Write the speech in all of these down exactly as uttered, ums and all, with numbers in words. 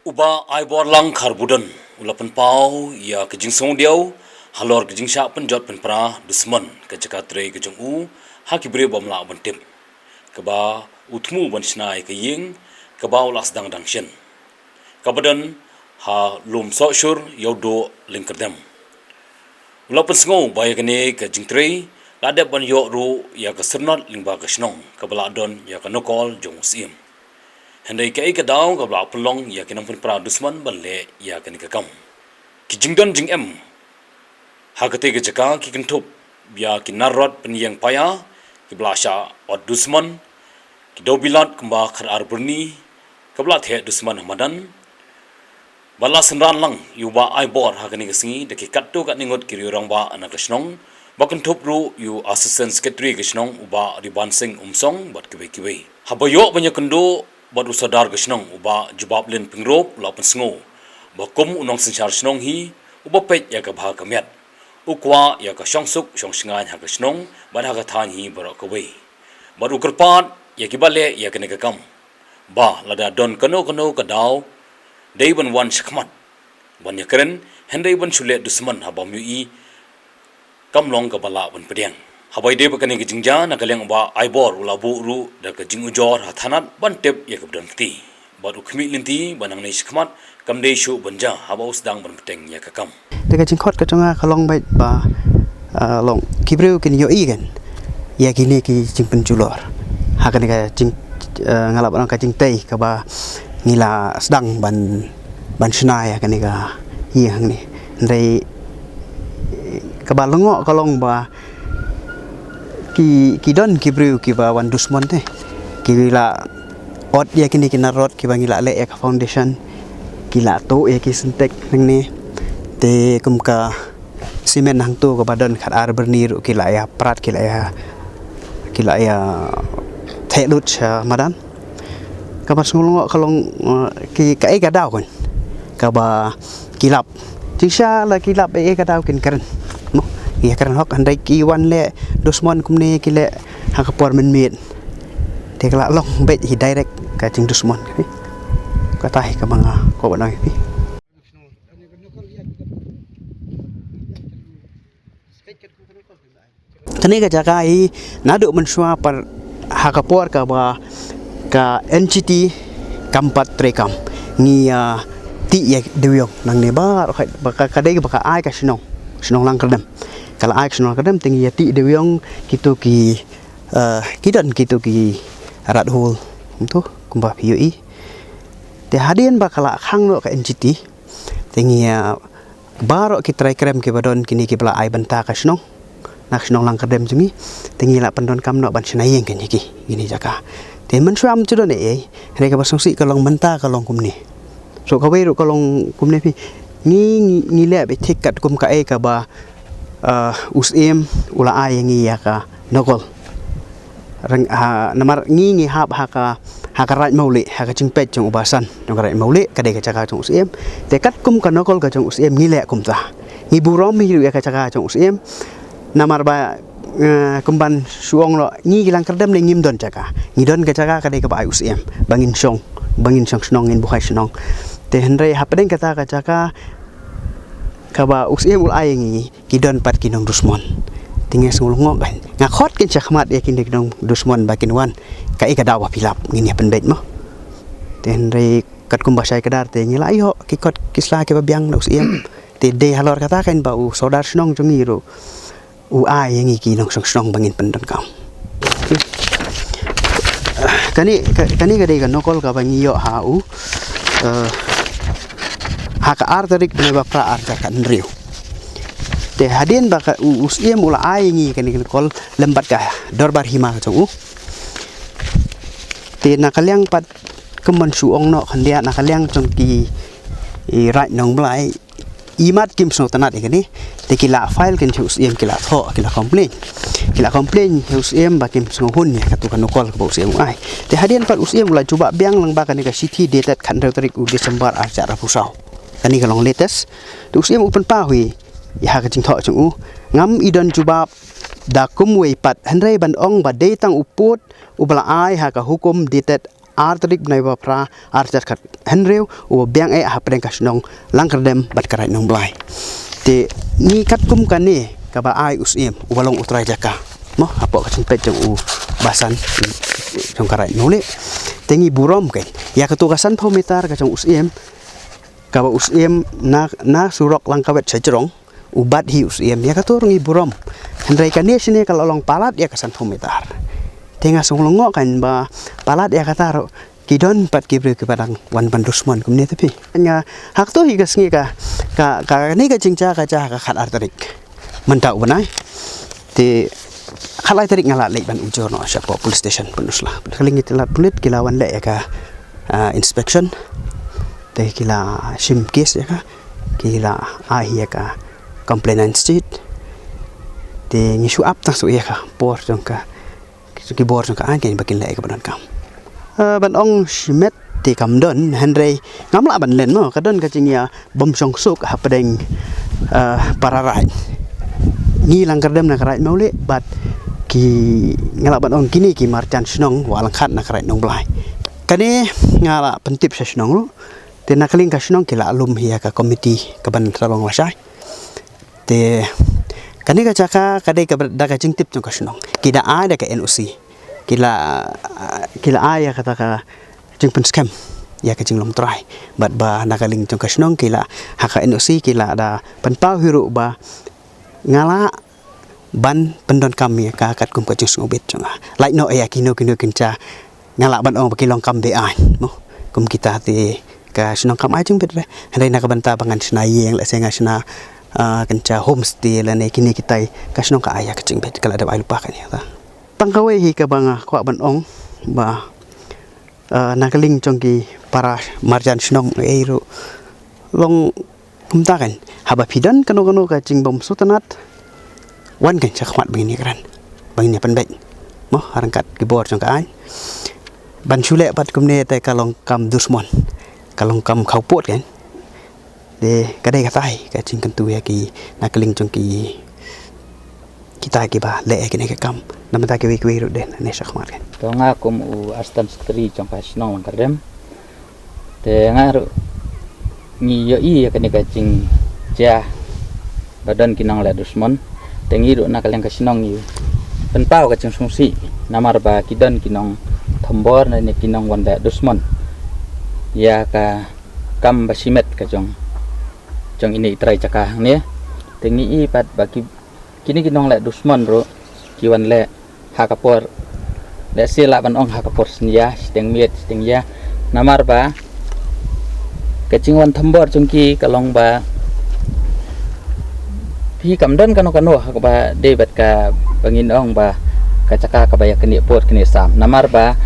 U Bah Aiborlang Kharbudon u la pynpaw ïa ka jingsngewdiaw halor ka jingshah pynjot pynpra dusmon ka jaka trei ka jong u ha ki briew bym lah ban tip, kaba u thmu ban shna ïa ka ïing kaba u la sdang dang shen, kaba don ha Lumsohshur, Ïewduh, Lyngkyrdem. U la pynsngew ba ïa kane ka jingtrei la dep ban ïoh ruh ïa ka syrnod lyngba ka shnong kaba la don ïa ka nongkol jong u Syiem. Hynrei kaei ka daw kaba la pynlong ïa ki nongpynpra dusmon ban leh ïa kane ka kam? Ki jingdon jingem ha katei ka jaka ki kynthup ïa ki nar rot pynïeng paia kiba la shah ot dusmon, ki dewbilat kumba khatar byrni kaba la theh dusmon ha madan. Ba la synran lang ïa u Bah Aibor ha kane ka sngi da ki katto katne ngut ki riew rangbah na ka shnong, ba kynthup ruh ïa u Assistant Secretary ka shnong u Bah Ribansing Umsong bad kiwei kiwei. Haba ïoh ban ïakynduh bad u Sordar ka shnong u Bah Jubablin Pyngrope u la pynsngew ba kum u nongsynshar shnong hi uba peit ïa ka bha ka miat, u kwah ïa ka shongsuk shongshngaiñ ha ka shnong bad ha ka thaiñ hi baroh kawei. Bad u kyrpad ïa kiba leh ïa kane ka kam ba lada don kano kano ka daw, dei ban wan shakhmat ban ïakren, hynrei ban shu leh dusmon ha bym ïohi kam long kaba lah ban pdiang. Haba ïadei bad kane ka jingjia, na ka liang u Bah Aibor u la buh ruh da ka jingujor ha thanat ban tip ïa kaba don kti. Bad u khmih lynti ba nangne shakhmat kam dei shuh ban jia haba u sdang ban bteng ïa ka kam. Te ka jingkhot ka jong nga ka long beit ba, ah, long ki briew kin ïohi kan ïa kine ki jingpynjulor ha kane ka jing, ah, nga lah ban ong ka jingtei kaba ngi la sdang ban, ban shna ïa kane ka ïing hangne. Hynrei kaba lyngngoh ka long ba ki, ki don ki briew kiba wan dusmon te, ki la ot ïa kine ki nar rot kiba ngi la leh ïa ka foundation, ki la tuh ïa ki syntek hangne. Te kum ka simen hangto kaba don khatar byrni ruh ki la ïa prat, ki la ïa, ki la ïa theh lut sha madan. Kaba sngewlyngngoh ka long, eh, ki, kaei ka daw kan kaba ki lap. Jingshisha la ki lap, eh, ka daw kin kren. Mo, ïa kren hok, hynrei ki wan leh dusmon kumne ki leh ha ka por mynmiet. Te ka la long beit hi direct ka jingdusmon. Kata hi kaba nga kwah ban ong ïa phi. Kane ka jaka hi naduh mynshuwa pat ha ka por kaba ka N G T kam pat treikam, ngi, ah, tih ïa dewiong nangne baroh, ba ka, ka dei ba ka ai ka shnong, shnong Langkyrdem. Ka la ai ka shnong Langkyrdem te ngi ïa tih dewiong kito ki, ah, ki don kito ki rat hole kumto kumba phi ïohi. Te hadien ba ka la khang noh ka N G T, te ngi, ah, baroh ki trai krem kiba don kine kiba la ai bynta ka shnong, na ka shnong Langkyrdem jong ngi, te ngi la pyndonkam noh ban shna ïing kane ki, kine jaka. Te mynshuwa ym ju don ei ei, hynrei kaba sngewsih ka long mynta ka long kumne. So kawei ruh ka long kumne phi, ngi, ngi, ngi leh beit thik katkum kaei kaba, ah, u Syiem u la ai ïa ngi ïa ka nongkol. Reng, ha, namar ngi ngi hap ha ka, ha ka Raid Mawlieh, ha ka jingpeit jong u Bah San jong ka Raid Mawlieh, ka dei ka jaka jong u Syiem. Te katkum ka nongkol ka jong u Syiem ngi leh kumta. Ngi burom hi ruh ïa ka jaka jong u Syiem. Namar ba, eh, kumban shu ong noh, ngi ki Langkyrdem ne ngim don jaka. Ngi don ka jaka ka dei kaba ai u Syiem ba ngin shong, ba ngin shong shnong, ngin buhai shnong. Te hynrei hapdeng kata ka jaka kaba u Syiem u la ai ïa ngi, ki don pat ki nongdusmon. Te nga sngew lyngngoh kan, nga khot kin shakhmat ïa kine ki nongdusmon ba kin wan. Kaei ka daw ba phi lap, ngin ïa pynbeit mo. Te hynrei katkum ba shai kdar te ngi la ïoh ki kot ki sla kiba biang na u Syiem. Te dei halor kata kan ba u sordar shnong jong ngi ruh u ai ïa ngi ki nongshong shnong ba ngin pyndonkam. Kane ka, kane ka dei ka nongkol kaba ngi ïoh ha u, eh, ha ka ar tarik bnai ba phra, ar hajar khathynriew. Te hadien ba ka, u, u Syiem u la ai ïa ngi kane ka nongkol lem bad ka dorbar hima ka jong u. Te na ka liang pat kumban shu ong noh khyndiat, na ka liang jong ki, i Raid Nongblai, imat kim sngewtynnat ïa kane, te ki la file kan sha u Syiem, ki la thoh, ki la complain. Ki la complain sha u Syiem ba kim sngewhun ïa katu ka nongkol kaba u Syiem u ai. Te hadien pat u Syiem u la jubab biang lang ba kane ka shithi dated khathynriew tarik u December ar hajar arphew saw. Kane ka long latest. Te u Syiem u pynpaw hi ïa ha ka jingthoh jong u, ngam i don jubab da kumwei pat, hynrei ban ong ba dei tang u pud uba la ai ha ka hukum dated ar tarik bnai ba phra, ar hajar khat hynriew, uba biang eh hapdeng ka shnong Langkyrdem bad ka Raid Nongblai. Te ngi katkum kane kaba ai u Syiem uba long u trai jaka, mo, hapoh ka jingpeit jong u Basan jong ka Raid Nongleh. Te ngi burom keiñ ïa kato ka sanphew meter ka jong u Syiem, kaba u Syiem na, na surok Langkawet sha jrong, u bat hi u Syiem, ïa kato ruh ngi burom. Hynrei kane shane ka la long palat ïa ka sanphew meter. Te nga sngew lyngngoh keiñ ba palat ïa kata ruh ki don pat ki briew kiba dang wan ban dusmon kumne te phi. Nga, ha kato hi ka sngi ka, ka, kane ka jingjia ka jia ha ka khat ar tarik mynta u bnai. Te khat lai tarik nga la leit ban ujor noh shapoh police station Pynursla. Ka liang ki tnat pulit ki la wan leh ïa ka, ah, inspection. Te ki la shim case ïa ka, ki la ai ïa ka complainant sheet. Te ngi shu ap tang shu ïa ka bor jong ka, ki bor jong ka aiñ keiñ ba kin leh ïa kaba donkam. Eh, ban ong shimet te kam don, hynrei ngam lah ban len, mo, ka don ka jingïabymshongsuk hapdeng, eh, para raid. Ngi Langkyrdem na ka Raid Nongleh bad ki, nga lah ban ong kine ki marjan shnong Wah Langkhat na ka Raid Nongblai. Kane nga la pyntip sha shnong ruh. Te na ka liang ka shnong ki la lum hi ïa ka komiti kaban sa long lashai. Te kane ka jaka ka dei kaba da ka jingtip jong ka shnong. Ki da ai da ka N O C. Ki la, ki la ai ïa kata ka jingpynskhem ïa ka jinglong trai. Bad ba na ka liang jong ka shnong ki la, ha ka N O C ki la da pynpaw hi ruh ba nga lah ban pyndonkam ïa ka katkum ka jingsngewbit jong nga. Lait noh ïa kino kino kin jia, nga lah ban ong ba ki long kam be-aiñ, mo. Kum kita te ka shnong kam ai jingbit re. Hynrei na ka bynta ba ngan shna ïing, lehse nga shna, ah, kin jia homestay lane kine kitai, ka shnong ka ai ïa ka jingbit, ka la dep ai lypa kane ta. Tang kawei hi kaba nga kwah ban ong ba, ah, na ka liang jong ki para marjan shnong ei ruh long kumta keiñ. Haba phi don kano kano ka jingbymsngewtynnat, wan keiñ sha khmat ba ngin ïakren, ba ngin ïapynbeit, mo, ha ryngkat ki bor jong ka aiñ. Ban shu leh pat kumne te ka long kam dusmon, ka long kam khawpud keiñ. Te ka dei kata hi ka jingkyntu ïa ki na ka liang jong ki, kita kiba leh ïa kine ki kam. Namar ta kiwei kiwei ruh dei ne sha khmat keiñ. To nga kum u Assistant Secretary jong ka shnong Langkyrdem. Te nga ruh ngi ïohi ïa kane ka jingjia ba don ki nongleh dusmon. Te ngi ruh na ka liang ka shnong ngi pynpaw ka jingsngewsih namar ba ki don ki nongthombor ne ki nongwan leh dusmon ïa ka kam ba shimet ka jong, jong ine i trai jaka hangne. Te ngi i pat ba ki, kine ki nongleh dusmon ruh ki wan leh ha ka por, lehse lah ban ong ha ka por synñia, shiteng miet, shiteng ïa. Namar ba ka jingwan thombor jong ki ka long ba phi, kam don kano kano ha kaba dei bad kaba ngin ong ba ka jaka kaba ïa kane por kane sam. Namar ba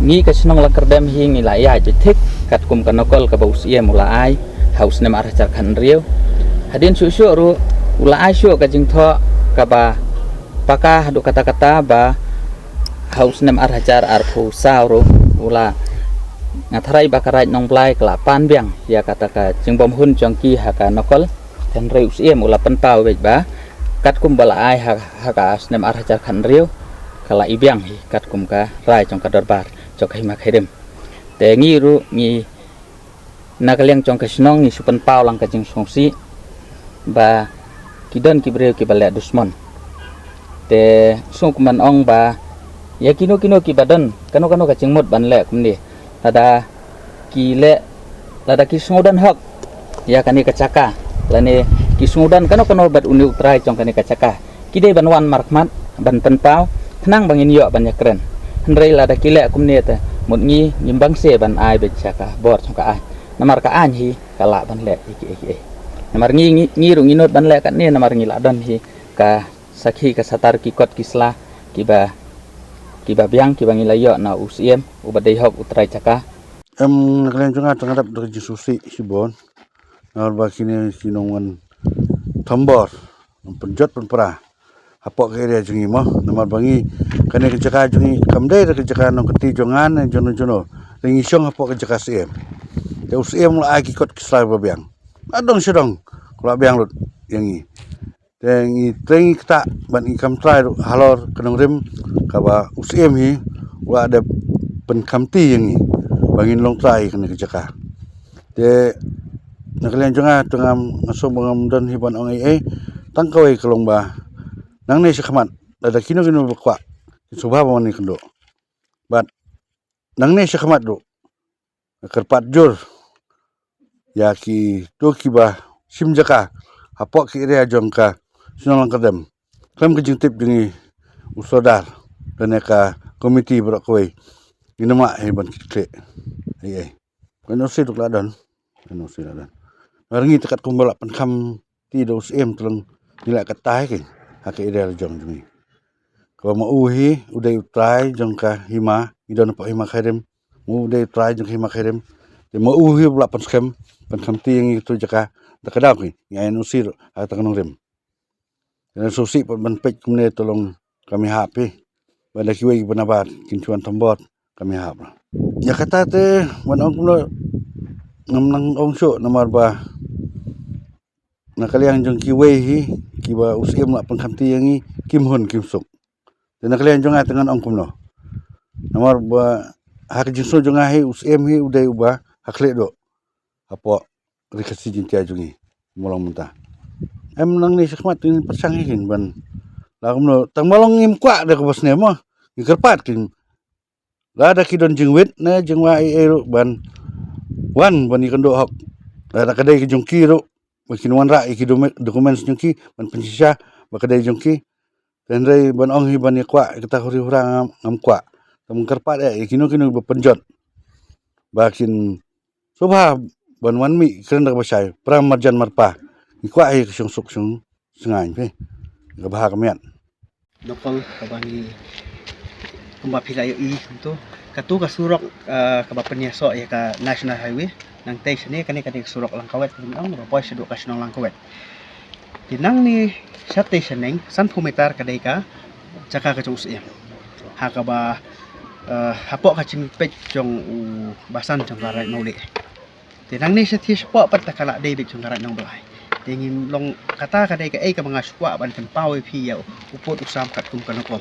ngi ka shnong Langkyrdem hi ngi la ïaid beit thik katkum ka nokol kaba u Syiem u la ai ha u snem ar hajar khathynriew. Hadien shuh shuh ruh u la ai shuh ka jingthoh kaba paka haduh katta katta ba ha u snem ar hajar arphew saw ruh u la, nga tharai ba ka Raid Nongblai ka la pan biang ïa kata ka jingbymhun jong ki ha ka nokol. Hynrei u Syiem u la pynpaw beit ba katkum ba la ai ha, ha ka snem ar hajar khathynriew, ka la i biang hi katkum ka rai jong ka dorbar jong ka hima ka rim. Te ngi ruh ngi na ka liang jong ka shnong ngi shu pynpaw lang ka jingsngewsih ba ki don ki briew kiba leh dusmon. Te sngewkmen ong ba ïa kino kino kiba don kano kano ka jingmut ban leh kumne, lada ki leh, lada ki sngewdon hok ïa kane ka jaka lane ki sngewdon kano kano bad une u trai jong kane ka jaka, ki dei ban wan markhmat ban pynpaw khnang ba ngin ïoh ban ïakren. Hynrei lada ki leh kumne te mut ngi ngim bangse ban ai beit sha ka bor jong ka aiñ. Namar ka aiñ hi ka lah ban leh ïa kiei kiei. Namar ngi, ngi, ngi ruh ngi nud ban leh katne namar ngi la don hi ka sakhi ka satar ki kot ki sla kiba, kiba biang kiba ngi la ïoh na u Syiem uba dei hok u trai jaka. Em, na ka liang jong nga tang nga dap da ka jingsngewsih shibun. Namar ba kine ki nongwan thombor, nongpynjot pynpra hapoh ka area jong ngi mo. Namar ba ngi, kane ka jaka jong ngi kam dei da ka jaka nongkti jong nga ne jong no jong no. Te ngi shong hapoh ka jaka Syiem. Te u Syiem u la ai ki kot ki sla ba biang. La dong sha dong, u la biang lut ïa ngi. Te ngi, te ngi ktah bad ngi kam trai ruh halor ka nongrim kaba u Syiem hi u la dep Kan khamti ïa ngi ba ngin long trai kane ka jaka. Te na ka liang jong nga te ngam, nga sngew ba ngam don hi ban ong ei ei, tang kawei ka long ba nangne shakhmat lada kino kino ba kwah, kin sngewbha ban wan ïakynduh. Bad nangne shakhmat ruh nga kyrpad jur ïa kito kiba shim jaka hapoh ki area jong ka shnong Langkyrdem, khlem ka jingtip jong ngi u sordar lane ka komiti baroh kawei, ngin ym lah hi ban kit khlieh ei ei. Ka N O C ruh la don, N O C la don. Ngi te katkum ba la pynkhamti da u Syiem te long ngi la katta hi kein ha ka area la jong jong ngi. Kaba ma u hi u dei u trai jong ka hima, ngi don hapoh hima Khyrim, ma u u dei u trai jong ka hima Khyrim. Te ma u hi u la pynskhem, pynkhamti ïa ngi tu jaka da ka daw kein, ngi ai N O C ruh ha kata ka nongrim. Te ngan sngewsih pat ban peit kumne te long kam ïahap hi. Bad da kiwei kiba nabar kin shu wan thombor, kam ïahap. Ïa kata te ban ong kumno ngam nang ong shuh namar ba na ka liang jong kiwei hi kiba u Syiem la pynkhamti ïa ngi kim hun kim suk. Te na ka liang jong nga te ngan ong kumno. Namar ba ha ka jingsngew jong nga hi u Syiem hi u dei uba ha khlieh duh hapoh Ri Khasi Jaiñtia jong ngi. Kumba long mynta, em nangne shakhmat ngin pyrshang hi kein ban la kumno, tang ba long ngim kwah da kaba sniew mo. Ngi kyrpad kein lada ki don jingwit ne jingwai ei ei ruh ban wan ban ïakynduh hok. Lada ka dei ka jong ki ruh ba kin wanrah ïa ki dome-, documents jong ki ban pynshisha ba ka dei jong ki. Te hynrei ban ong hi ban ïa kwah ïa kata huri hura ngam, ngam kwah. Te ngam kyrpad eh ïa kino kino ba pynjot ba kin sngewbha ban wan mih kren da kaba shai, para marjan marpa. Ngi kwah hi ka shongsuk shong sngaiñ phi, ka bha ka miat. Nongpol kaba ngi, kumba phi la ïohi kumto, kato ka surok, ah, kaba pynïasoh ïa ka National Highway. Nangtei shane kane ka dei ka surok Langkawet, kaba ngi ong ba poi shaduh ka shnong Langkawet. Te nangne shatei shaneng sanphew meter ka dei ka jaka ka jong u Syiem, ha kaba, eh, hapoh ka jingpeit jong u Basan jong ka Raid Mawlieh. Te nangne shathie shapoh pat te ka la dei beit jong ka Raid Nongblai. Te ngim long, kata ka dei kaei kaba nga shu kwah ban pynpaw ïa phi ïa u pud u sam katkum ka Nongpol.